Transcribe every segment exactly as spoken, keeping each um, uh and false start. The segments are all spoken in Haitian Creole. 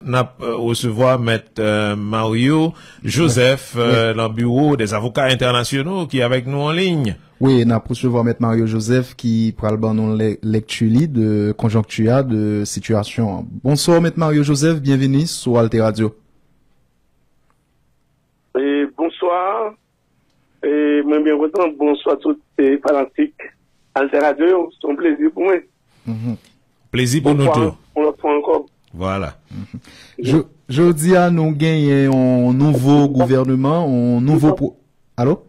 n ap, euh, resevwa Mèt, euh, Mario Joseph, euh, nan Bureau des avocats internationaux ki avèk nou an liy. Wi, n ap resevwa Mèt Mario Joseph ki pral ban nou lè-, lèkti li de konjonkti a, de sitiyasyon an. Bonswa, Mèt Mario Joseph, byenveni sou Alte Radio. E, bonswa. E, mwen byen kontan. Bonswa tout, e, fanatik Alter Radio yo. Se yon plezi pou mwen. Mhm. Plezi pou nou tou. Yon lòt fwa ankò. Vwala. Mhm. Jo-, jodi a, nou genyen yon nouvo gouvènman, yon nouvo pro-, alo?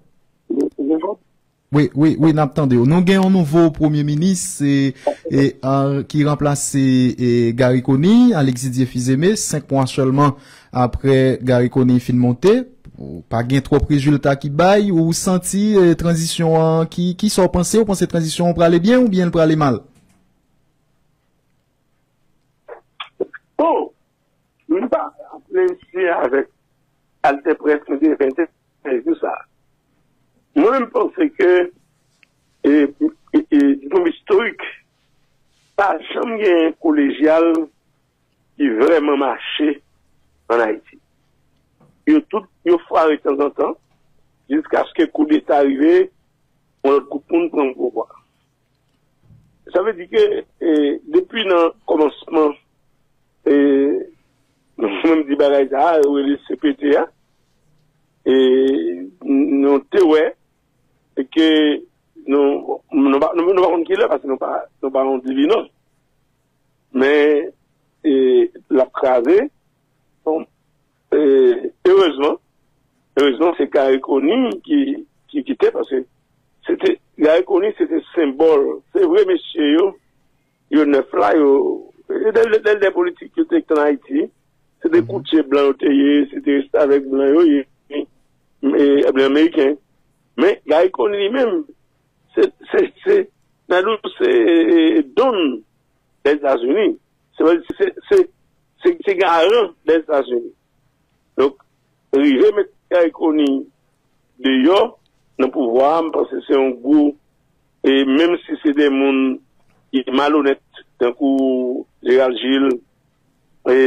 Wi, wi, wi, n ap tande w. Nou gen yon nouvo premye minis, e, e, a, ki ranplase, e, Garry Conille, Alexis Dieu Fils-Aimé, senk mwa sèlman apre Garry Conille fin monte. Pa gen twòp rezilta ki bay, ou santi, e, tranzisyon an, ki, ki sa w panse? Ou panse tranzisyon an prale byen oubyen l prale mal? Bon, m pa raple misye avèk Alter Presse, mwen te fè entèvyou sa. Mwen menm panse ke, e, e, e, di pwen istorik, pa janm gen kolejyal ki vrèman mache ann Ayiti. Yo tout, yo fware tanzantan, jiskaske koudeta rive, yon lòt gwoup moun pran pouvwa. Sa vle di ke, e, depi nan kòmansman, e, mwen m di bagay sa a, yo rele C P T a, e, nou te wè, e ke nou, nou pa, nou, nou pa konn kilè, paske nou pa, nou pa yon divinòs. Men, e, l ap kraze. Bon, e, erezman, erezman, se Garry Conille ki, ki kite, paske se te, Garry Conille, se te senbòl. Se vre, mesye yo, yo nèf la, yo, e, lè, lè, lè, lè politik yo te ann Ayiti, se te koutye blan yo te ye, se te restavèk blan yo ye, e, blan ameriken. Men, Garry Conille li menm, se, se, se, nan nou se, e, e, don Lèzetazini. Se, se, se, se, se garan Lèzetazini. Donk, rive met Garry Conille deyò nan pouvwa a, m panse se yon gwo, e menm si se de moun ki malonèt, tankou Gérald Gilles, e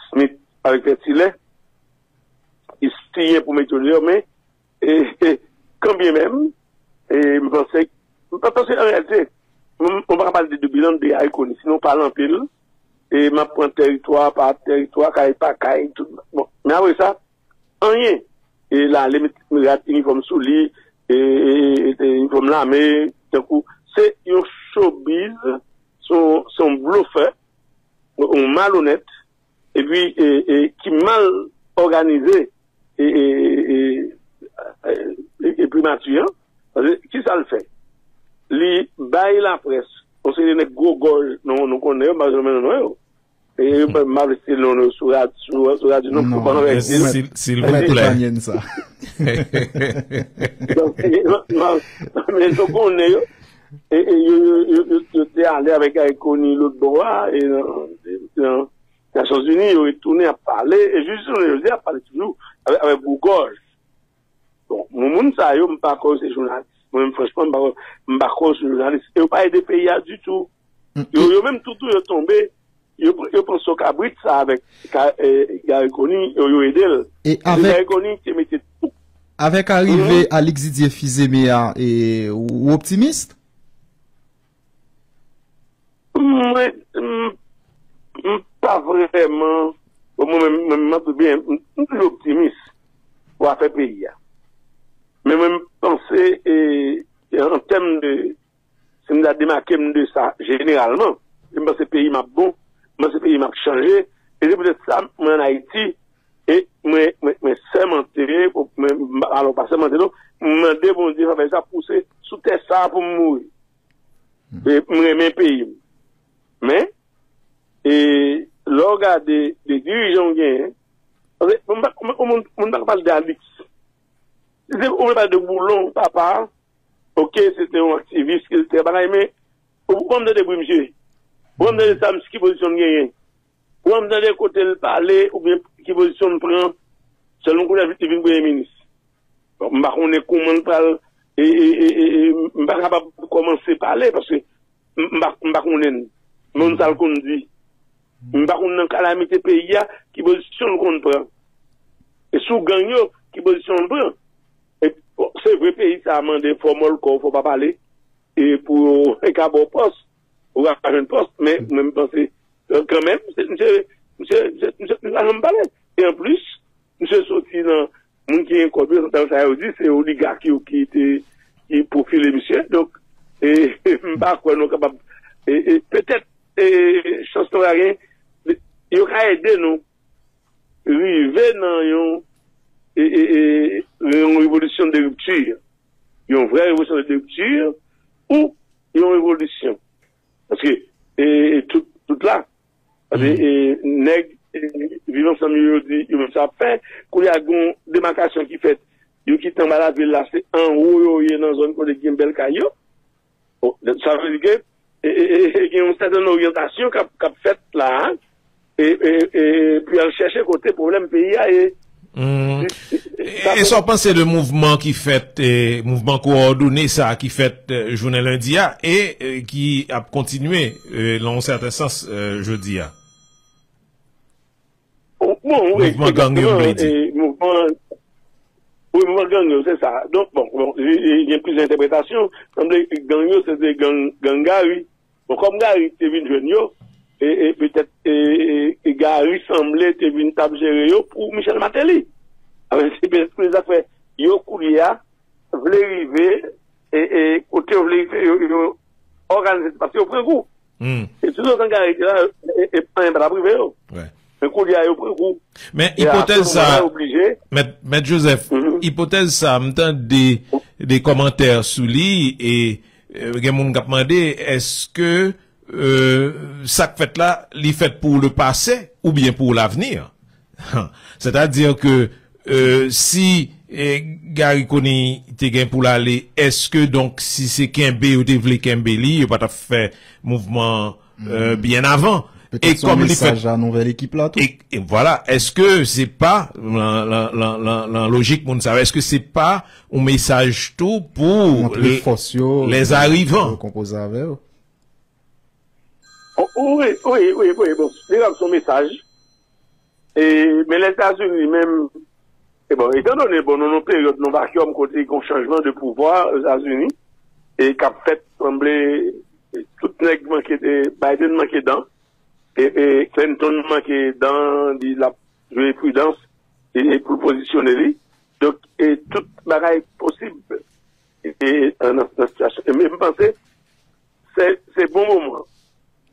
Smith avèk Pètilè, ki siyen pou mete yo deyò, men e, e, kanbyenmenm, e, m panse, m pa panse an reyalite, m, m pa ka pale de, de bilan de Garry Conille, sinon w pale anpil, e m ap pran tèritwa pa tèritwa, kay pa kay, tout, bon, men apre sa, anyen, e l ale met rad inifòm sou li, e, e, e, e inifòm lame, tankou, se yon showbiz, se yon, se yon blofè, yon malonèt, epi, e, e, ki mal òganize, e, e, e, e, e, e primati an. Paske, kisa l fè? Li bay laprès, yon seri de nèg gwo gòj, nou, nou konnen yo, m pa bezwen menm non yo. E, m pa vle site non yo sou rad-, sou, sou radyo, non, pou pa anrete. Sil, silvouplè. Donk, e, non, non, men nou konnen yo. E, e, yo, yo, yo, yo, yo te ale avèk Garry Conille lòt bò a, e, nan, nan, Nasyonzini, yo retounen ap pale, e jis jounen jodi a ap pale toujou avèk, avèk gwo gòj. Bon, moun, moun sa yo, m pa kwè yo se jounalis. Mwen menm, franchman, m pa kwè, m pa kwè yo se jounalis. E yo pa ede peyi a ditou. Yo, yo menm, toutou, yo tonbe, yo, yo pran so kabrit sa avèk ka-, e, Garry Conille, yo, yo ede l. E se avèk Garry Conille ki te mete tout. Avèk arive Alix Didier Fils-Aimé a, e, ou, ou optimis? Mwen, m, m pa vrèman, bon, mwen menm, mwen, m ap di byen, m, m toujou optimis pou afè peyi a. Men mwen, m panse, e, e an tèm de, si m ta demake m de sa jeneralman, m panse peyi m ap bon, m panse peyi m ap chanje, e se poutèt sa, mwen ann Ayiti, e mwen, mwen, mwen sèmante, mwen, alò, pa sèmante non, m mande Bondye favè sa pou se sou tè sa a pou m mouri. E m renmen peyi m. Men, e lè w gade de dirijan w genyen, paske moun pa, moun, moun, moun pa ka pale de Alix. Si se ou vle pale de Boulon, papa, oke, se te yon aktivis, ke se te bagay, men ou, ou pa janm tande bri misye. Ou pa janm tande sa, ki pozisyon l genyen. Ou pa janm tande kote l pale, oubyen ki pozisyon l pran, sèlman kounye a li vin premye minis. Bon, m pa konnen kòman l pral, e, e, e, e, e, m pa kapab kòmanse pale, paske m, m pa, m pa konnen l. Men m sa l konn di. M pa konn nan kalamite peyi a, ki pozisyon l konn pran. E sou gang yo, ki pozisyon l pran. E, bon, se vre, peyi sa a mande fò mòlkò, fò pa pale, e pou yo ka ba w pòs, ou ka jwenn pòs, men mwen m panse, kanmenm, misye, misye, misye, misye, misye pa janm pale. E anplis, misye soti nan moun ki gen kòb yo, nan sa yo di, se oligak yo ki te, ki pwofile misye. Donk, e, m pa kwè nou kapab, e, e, petèt, e, chans nou ka gen, yo ka ede nou rive nan yon, e, e, e, yon revolisyon de ripti. Yon vrè revolisyon de ripti ou yon revolisyon. Paske, e, e, tout, tout la. Paske, e, nèg, e, viv ansanm yo, yo di, yo menm sa ap fè. Kounye a, gon demakasyon ki fèt. Yo kite anba lavil la, se anwo yo ye nan zòn kote gen bèl kay yo. Bon, sa vle di ke, e, e, e, e, gen yon sèten oryantasyon k ap, k ap fèt la a, e, e, e, pou y al chèche kote pwoblèm peyi a ye. Hmm. E, e, sa e, e sa w panse de mouvman ki fèt, e, mouvman kowòdone sa a ki fèt, e, jounen lendi a, e, e, ki ap kontinye, e, nan yon sèten sans, e, jodi a? Bon, wi, mouvman gang yo, m vle di. E, mouvman, wi, mouvman gang yo, se sa. Donk, bon, bon, e, e, gen plizyè entèpretasyon. Sanble gang yo, se te gang, gang Gary. Bon, kòm Gary te vin jwenn yo, e, e petèt, e, e, e Gary sanble te vin t ap jere yo pou Michel Martelly. Alò, se petèt pou sa k fè yo kounye a vle rive, e, e kote yo vle rive, yo, yo òganize, paske yo pran kou. Hmm. E toutotan Gary te la, e, e, anyen pa t ap rive yo. Wi. Men kounye a, yo pran kou. Men e a ipotèz se sa, moman la, yo oblije. Mèt, Mèt Joseph, mhm, ipotèz sa, m tande de kòmantè sou li, e, e, gen moun k ap mande, èske, e, sa k fèt la, li fèt pou le passé oubyen pou l'avenir? Sètadi ke, e, si, e, Garry Conille te gen pou l ale, èske donk si se kenbe yo te vle kenbe li, yo pa t ap fè mouvman, e, byen avan? E petèt se yon kòm li fèt mesaj a nouvèl ekip la tou. E, e vwala, èske se pa, lan, lan, lan, lan, lan lojik moun sa yo, èske se pa yon mesaj tou pou montre lè, fòs yo, lè arivan yo konpoze avè yo? O, wi, wi, wi, wi, bon, li rap son mesaj. E, men Lèzetazini menm, e bon, etandone, bon, nou nan peryòd nan vakyòm kote gen chanjman de pouvwa Etazini, e k ap fèt sanble, e, tout nèg manke, e, Biden manke dan, e, e Clinton manke dan, li l ap jwe pridans, e, e pou l pozisyone li. Donk, e, tout bagay posib, e, e, nan, nan sitiyasyon. E, men m panse, se, se bon moman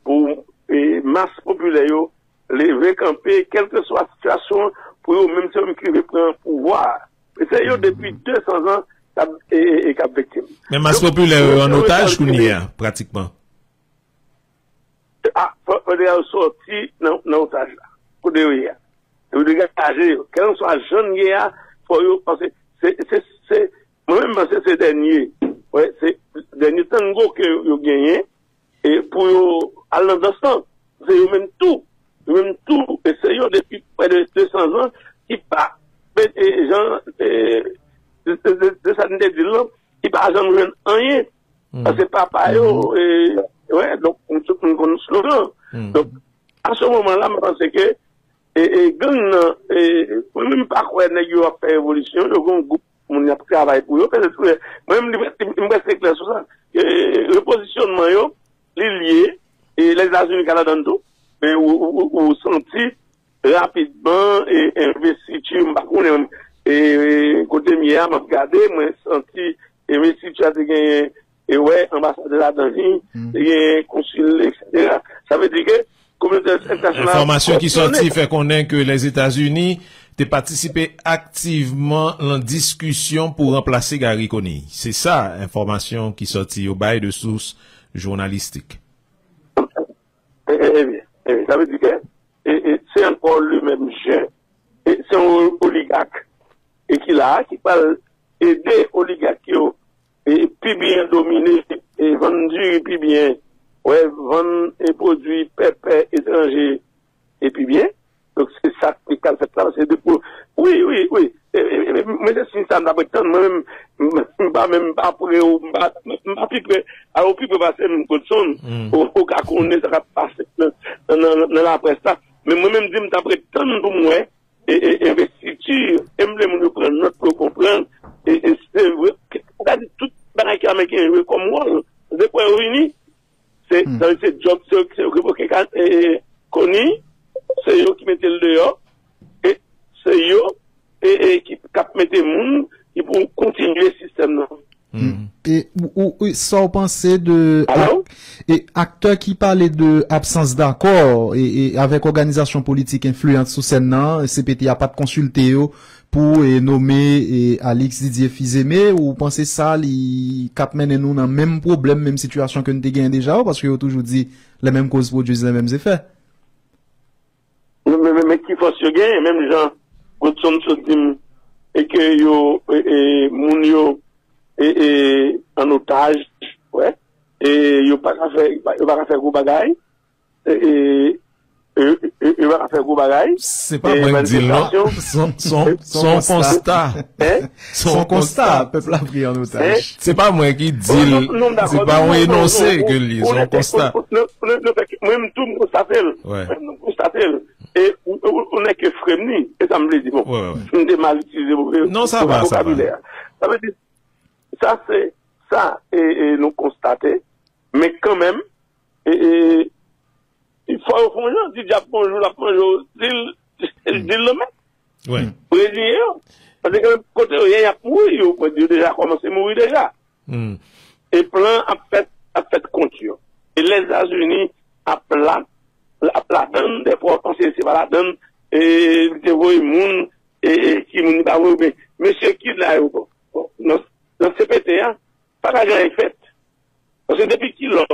pou, e, mas popilè yo leve kanpe, kèlkeswa sitiyasyon, pou yo menm se yo menm ki rive pran pouvwa a. E se yo depi de san zan k ap, e, e, e k ap viktim. Men mas popilè yo an otaj kounye a, pratikman. A, fò, fò yo sòti nan, nan otaj la. Kote yo ye a. Yo degaje yo. Kèlkeswa jan n ye a, fò yo, paske se, se, se, mwen menm, m panse se dènye, wè, se dènye tango ke yo genyen, e pou yo al nan dans lan. Se yo menm tou, yo menm tou, e se yo depi prè de de san zan ki pa, e, e, jan, e, de, de, de, de sa n te di l lan, ki pa janm jwenn anyen. Hmm. Paske papa yo, hmm, e, wè, donk, tout moun konn slogan. Hmm. Donk, a se moman la, m panse ke, e, e, gang nan, e, mwen menm m pa kwè nèg yo ap fè revolisyon, yo gen yon gwoup moun y ap travay pou yo, petèt, mwen menm, m, m prèske klè sou sa. E, repozisyonman yo, li lye, e Lèzetazini ka ladan l tou, men ou, ou, ou, ou santi rapidman, e, envestiti, m pa konnen, e, kote m ye a, m ap gade, mwen santi envestiti a te genyen, e, wè, anbasadè ladan li, hmm, te genyen konsil, etsetera. Sa vle di ke kominote entènasyonal. Enfòmasyon ki sòti fè konnen ke Lèzetazini te patisipe aktivman lan diskisyon pou ranplase Garry Conille. Se sa, enfòmasyon ki sòti yo bay de sous jounalistik. E, e, ebyen, ebyen, sa vle di ke, e, e, se ankò le menm jeu. E, se yon oligak, e ki la, ki pral ede oligak yo, e, pi byen domine, e, vann diri pi byen, wè, vann, e, pwodui pèpè etranje, e pi byen. Donk, se sa ki pral fèt la, paske depi, wi, wi, wi. E, e, e, men se siy sa m t ap ret tann, mwen menm, m, m pa menm, m pa pre w, m pa, m pa pi pre, alò, ou pi pre pase m, Godson, hmm, ou, ou ka konnen sa k ap pase nan, nan, nan, nan laprès la. Men mwen menm di m t ap ret tann pou m wè e, e, envestiti, e m vle moun yo pran nòt pou yo konprann. E, e se vre, ou ka di tout bagay ki Ameriken jwe kòm wòl. Se pwen yo vini, se, hmm, se, se djòb, se, se yo ki poke ka, e, e, Koni, se yo ki mete l deyò, e se yo, e, e ki k ap mete moun ki pou kontinye sistèm nan. Hmm. E, ou, ou, ou, sa w panse de ak-, e aktè ki pale de absans dakò e, e avèk òganizasyon politik enfliyan sou sèn nan, C P T a pa t konsilte yo pou e, nome e, Alix Didier Fils-Aimé, ou panse sa li k ap mennen nou nan menm pwoblèm, menm sitiyasyon ke n te genyen deja yo, paske yo toujou di les mêmes causes produisent les mêmes effets. Men, men, men, men ki fòs yo genyen, menm jan Godson sot di m, e ke yo, e, e, moun yo, e, e, an otaj, wè, e yo pa ka fè, yo pa ka fè gwo bagay, e, e, e, e, yo pa ka fè gwo bagay, Se pa e, mwen k di l, non. manifestasyon. Se yon, se yon, se yon konsta. Hein? Se yon konsta, pèp la pran an otaj. Se pa mwen ki di l, se pa yon enonse ke l ye, se yon konsta. Mwen menm tou m konstate l. Mwen menm tou m konstate l. E ou, ou, ou nèk frè m ni, e sa m vle di, bon. M te mal itilize vokabile a. Sa vle di, sa se, sa, e, e nou konstate, men kanmenm, e, e, fò yo fè yon jan, di dyab bonjou, l ap manje w, di l, di l lanmè. Reziye yo. Paske kote yo ye, y ap mouri, yo, yo deja kòmanse mouri deja. E plan ap fèt, ap fèt kont yo. E Lèzetazini ap la, ap ladann, dèfwa w panse se pa ladann, e li te voye moun, e, e ki moun li pa voye, men mesye ki la yo, bon, nan, nan C P T a, pa ka gen anyen k fèt. Paske depi kilè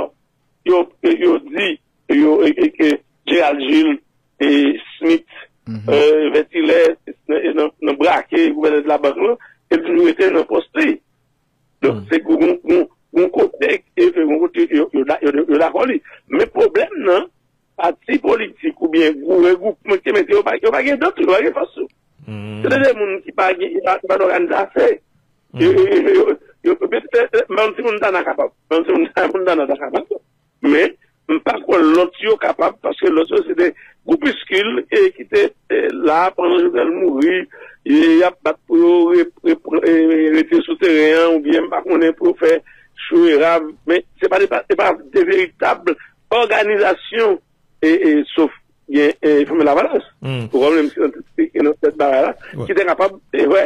yo, yo di, yo, e, e, ke Gérald Gilles, e, Smith, e, Vètilè, e, nan, nan brake gouvènè de la bank lan, e l toujou rete nan pòs li. Donk, se gon, gon, gon kote, e, gon kote yo, yo, yo, yo dakò li. Men pwoblèm nan, pati politik oubyen gwo regroupman ki te mete yo, pa, yo pa gen dan tou, yo pa gen fòs tou. Se te de moun ki pa gen, ki pa, ki pa t òganize ase. Yo, yo, yo, yo, yo, yo, yo, Montana kapab. Montana, Montana ta kapab. Men, m pa kwè lòt yo kapab, paske lòt yo se de groupiskil e ki te, e, la pandan Jovenel mouri, e y ap bat pou yo re-, re-, e, rete sou teren an, oubyen m pa konnen pou yo fè cho e rav, men se pa de, se pa de veritab òganizasyon, e, e, sof gen, e, Fanmi Lavalas, pou kòm menm si nan tèt, ki nan tèt bagay la, ki te kapab, e, wè,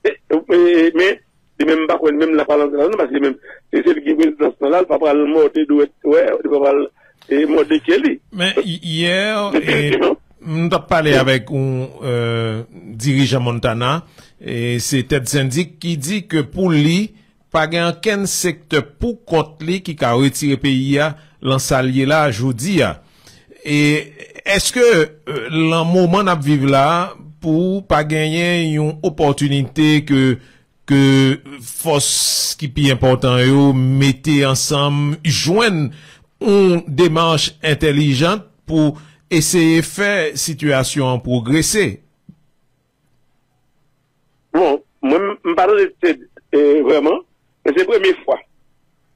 e, e, men, li menm m pa kwè, li menm l ap al antre ladan, paske li menm, se, se li ki prezidans lan la, li pa pral mòde dwèt, wè, li pa pral, e, mòde pye li. Men, y-, yè, e, m t ap pale avèk yon, e, dirijan Montana, e se Ted Sendrick ki di ke pou li, pa gen ankenn sektè pou kont li ki ka retire peyi a lan sa l ye la jodi a. E èske, e, lan moman n ap viv la, pou pa genyen yon opòtinite ke, ke fòs ki pi enpòtan yo mete ansanm, jwenn yon demach entèlijan pou eseye fè sitiyasyon an pwogrese? Bon, mwen, m pa tande Ted, e, vrèman, men se premye fwa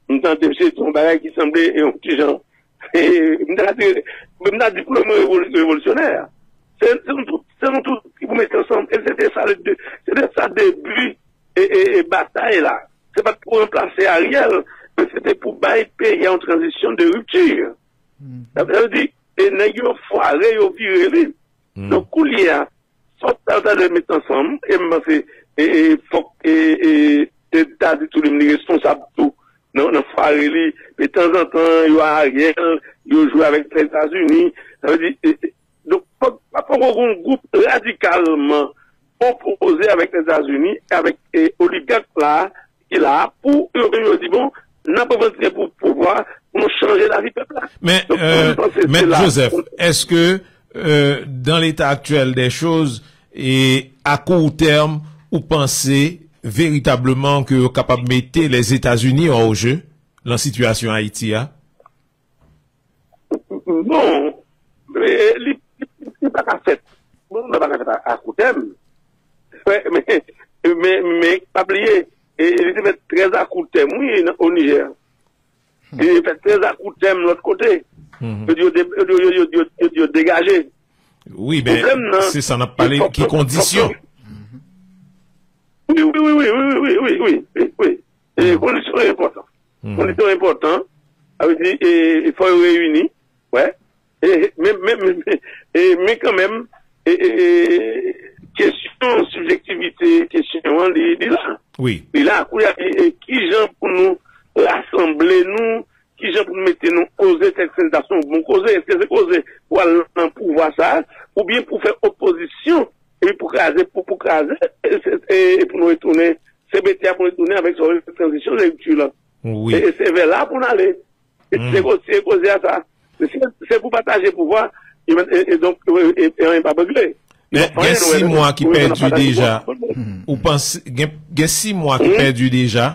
m tande misye di yon bagay ki sanble, e, yon ti jan, e, m ta di, m ta di pou le mwen revol-, revolisyonè. Se, se nou tout, se nou tout ki pou mete ansanm, e se te sa le de, se te sa debi, e, e, e batay la. Se pa t pou ranplase Ariel, men se te pou bay peyi a yon tranzisyon de ripti. Sa vle di, e nèg yo fware, yo vire li. Donk, koulye a, fòk sa yo ta dwe met ansanm, e m panse, e, e, fòk, e, e, e ta di tou li menm li responsab tou nan, nan fware li, e tanzantan, yo a Ariel, yo jwe avèk Lèzetazini, sa vle di, e, e, donk, fòk, pa poko gon gwoup radikalman opoze avèk Lèzetazini, avèk, e, oligak la, ki la pou yo menm yo di, bon, n ap revandiken pou pouvwa, pou nou chanje lavi pèp la. Men, Donk, e, mwen panse se Mèt la. Joseph, èske, e, dans l'état actuel des choses, e à court terme, ou panse veritableman ke yo kapab mete Lèzetazini hors jeu lan sitiyasyon Ayiti a? Bon, e, li, li, li pa ka fèt. Bon, li pa ka fèt a, a koutèm. Men, men, men, pa bliye, e, li te fèt trè a koutèm, wi, nan, o Nijè. Li te fèt trè a koutèm lòt kote. Yo di yo de- yo- yo- yo- yo- yo- yo degaje. Wi, men Pwoblèm nan, se sa n ap pale, fòk- ki fòk- kondisyon? Fòk- Wi, wi, wi, wi, wi, wi, wi, wi, wi, wi. E, kondisyon enpòtan. Kondisyon enpòtan, sa vle di, e, e, fò yo reyini, wè. E, men, men, men, men, e, men kanmenm, e, e, e, kesyon sibjektivite kesyon an, li, li la. Wi. Li la, kounye a, e, e, kijan pou nou rasanble nou, kijan pou nou mete nou oze tèks, sa se yon bon koze, èske se koze pou al nan pouvwa sa, oubyen pou fè opozisyon, epi pou kraze, pou, pou kraze, e, e, e pou nou retounen, se mete a pou nou retounen avèk sa, tranzisyon, ripti la. Wi. E, e se vè la pou n ale. E se ko- se koze a sa. Se, se pou pataje pouvwa, e, e, e donk, e, e, e anyen p ap regle. Men gen sis mwa ki pèdi deja. Ou panse, gen, gen sis mwa ki pèdi deja.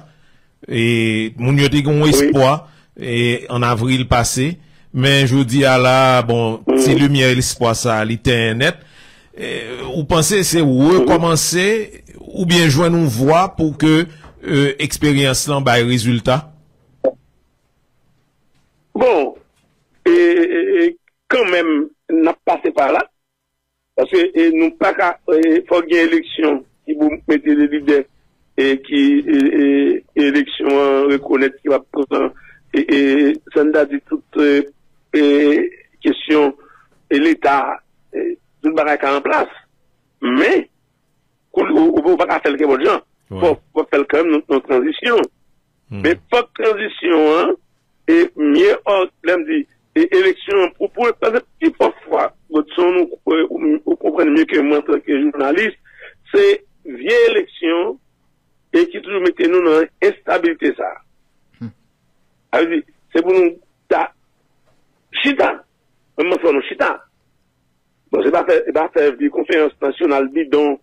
E moun yo te gen yon espwa, e, an avril pase. Men jodi a la, bon, ti limyè espwa sa, li tenyen nèt. E, ou panse se rekòmanse oubyen jwenn yon vwa pou ke, e, eksperyans lan bay rezilta? Bon, e, e, e, kanmenm, n ap pase pa la. Paske, e, nou pa ka, e, fòk gen eleksyon ki pou mete de lidè, e, ki, e, e, eleksyon an rekonèt ki va pran, e, e, sa n ta di tout, e, e, kesyon, e, Leta, e, tout bagay ka an plas. Men, kou- ou, ou, ou pa ka fè l kenpòt jan. Fòk, fòk fè l kanmenm nan, nan tranzisyon. Men fòk tranzisyon an, e mye, lè m di, e eleksyon an, pou, pou, paske pi fò fwa, Godson, ou, ou, ou konprann mye ke mwen antanke jounalis, se vye eleksyon, e ki toujou mete nou nan enstabilite sa. Sa vle di, se pou nou ta chita. Menm mwen fò nou chita. Bon, se pa fè, se pa fè vye konferans nasyonal bidon,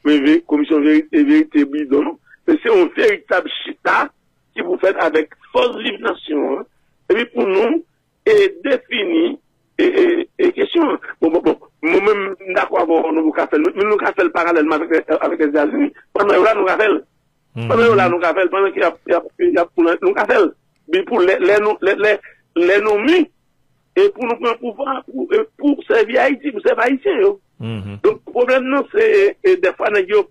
men ve- komisyon verite, verite bidon, non. Men se yon veritab chita ki pou fèt avèk fòs viv nasyon an. Epi pou nou, e, defini, e, e, e kesyon an. Bon, bon, bon. Mwen menm, m dakò avè w, nou ka fè l. Men nou ka fè l paralèlman avèk, avèk Lèzetazini. Pandan yo la, nou ka fè l. Pandan yo la, nou ka fè l. Pandan ke y ap, y ap, y ap, nou ka fè l. Men pou lè, lè nou, lè, lè, lè nou mi, e pou nou pran pouvwa, pou, e pou sèvi Ayiti, pou sèvi Ayisyen yo. Donk, pwoblèm nan, se, e, dèfwa nèg yo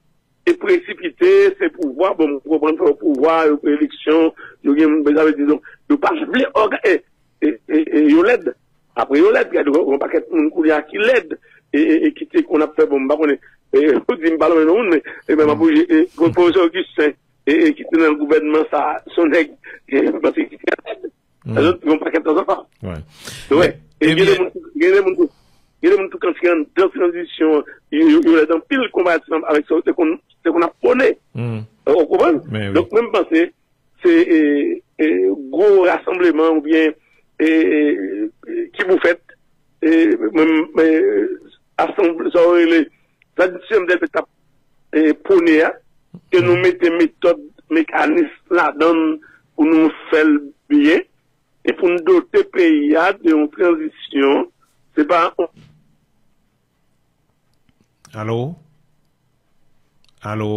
e presipite, se pouvwa, bon, m konprann fè yo pouvwa, yo pran eleksyon, yo gen, sa vle di, donk, yo pa vle òga- e, e, e, e, yo lèd. Apre yo lèd, gade yon, yon pakèt moun kounye a ki lèd, e, e, e ki te konn ap fè, bon, m pa konnen, e, ou di m pa lonmen non moun, men, e, men, m ap oblije, e, pwofesè Augustin, e, e, ki te nan gouvènman sa, se yon nèg, e, m panse ki trè lèd. Lòt, yon pakèt lòt ankò. Wi. E gen de moun, gen de moun tou, gen de moun tou kan ki anndan tranzisyon, yo, yo, yo lèd anpil konparativman avèk sa yo te konn, te konn ap pwone. Ou konprann? Donk, mwen, m panse, se, e, e, gwo rasanbleman oubyen, e, e, e, ki pou fèt, e, mwen, e, asanble, sa yo rele, tradisyonèl t ap, e, pwone a, ke nou mete metòd, mekanis ladan l pou nou fè l byen, e pou n dote peyi a de yon tranzisyon, se pa yon Alo? Alo?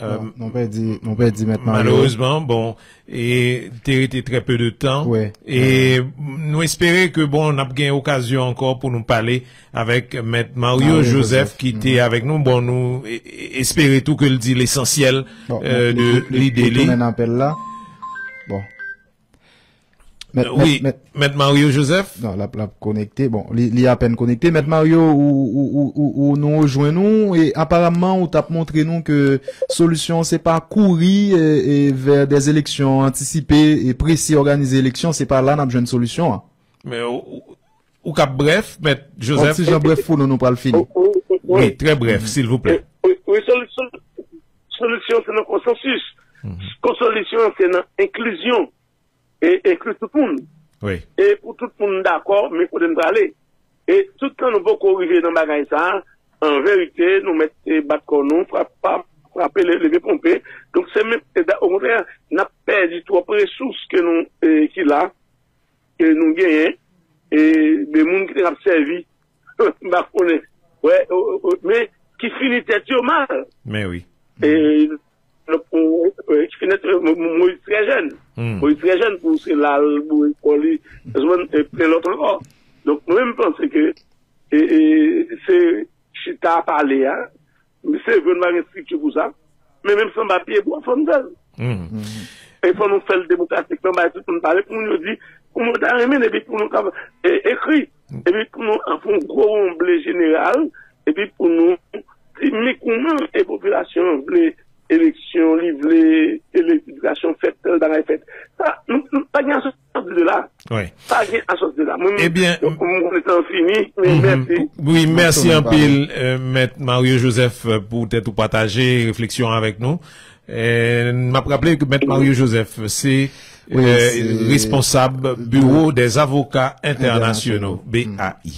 Euh, nou pèdi, nou pèdi Mèt Mario. Malerezman, bon, e te rete trè pe de tan. Wi. E nou espere ke, bon, n ap gen okazyon ankò pou nou pale avèk Mèt Mario Joseph ki te avèk nou. Bon, nou e- e- espere tou ke l di lesansyèl, euh, de lide li. Tounen apèl la. Bon. Mèt, wi, mèt, mèt. Mèt Mario Joseph? Non, l ap, l ap konekte. Bon, li, li apèn konekte. Mèt Mario, ou, ou, ou, ou, ou nou rejwenn ou, e aparamman, ou t ap montre nou ke solisyon, se pa kouri, e, e, vè dè eleksyon antisipe, e prese òganize eleksyon, se pa la n ap jwenn solisyon an. Men, ou, ou, ou k ap brèf, Mèt Joseph? Yon ti jan brèf pou nou, nou pral fini. Wi, trè brèf, silvouplè. Wi, wi, solisyon, solisyon, se nan konsansis. Konsolisyon, se nan enklizyon. E enkli tout moun. Wi. E pou tout moun dakò, men kote n prale. E tout tan nou poko rive nan bagay sa a, an verite, nou mèt, e, bat kò nou, frap-, pa-, frape, le-, leve ponpe. Donk, se menm, e, da-, okontrè, n ap pèdi twòp resous ke nou, e, ki la, ke nou genyen, e, de moun ki te ap sèvi. M pa konnen. Wè, o, o, o, men ki fini tèt yo mal. Men wi. E, Donk, ou, e, Finèt, e, Mo- Mo- Moyiz trè jèn. Moyiz trè jèn pou se la l boure kò li, e, plen lòt ankò. Donk, mwen menm, m panse ke e, e, se chita pale a. Se vre, n pa gen estrikti pou sa. Men menm si anba pye bwa, fò n fè l. E fò nou fè l demokratikman, bay tout moun pale, pou moun yo di, pou moun ta renmen, epi pou nou ka, e, ekri, epi pou nou fè yon gwo wonble jeneral, epi pou nou di, men kouman e popilasyon an vle eleksyon, li vle eleksyon fèt, tèl bagay fèt. Sa, nou, nou pa gen asòti de la. Wi. Pa gen asòti de la. Mwen, Ebyen, m- m konnen tan fini, men mèsi. Wi, mèsi anpil, e, Mèt Mario Joseph, e, pou tèt ou pataje refleksyon avèk nou. E, m ap raple ke Mèt Mario Joseph se, Wi, e, se responsab Biwo dè Zavoka Entènasyonal, B A I.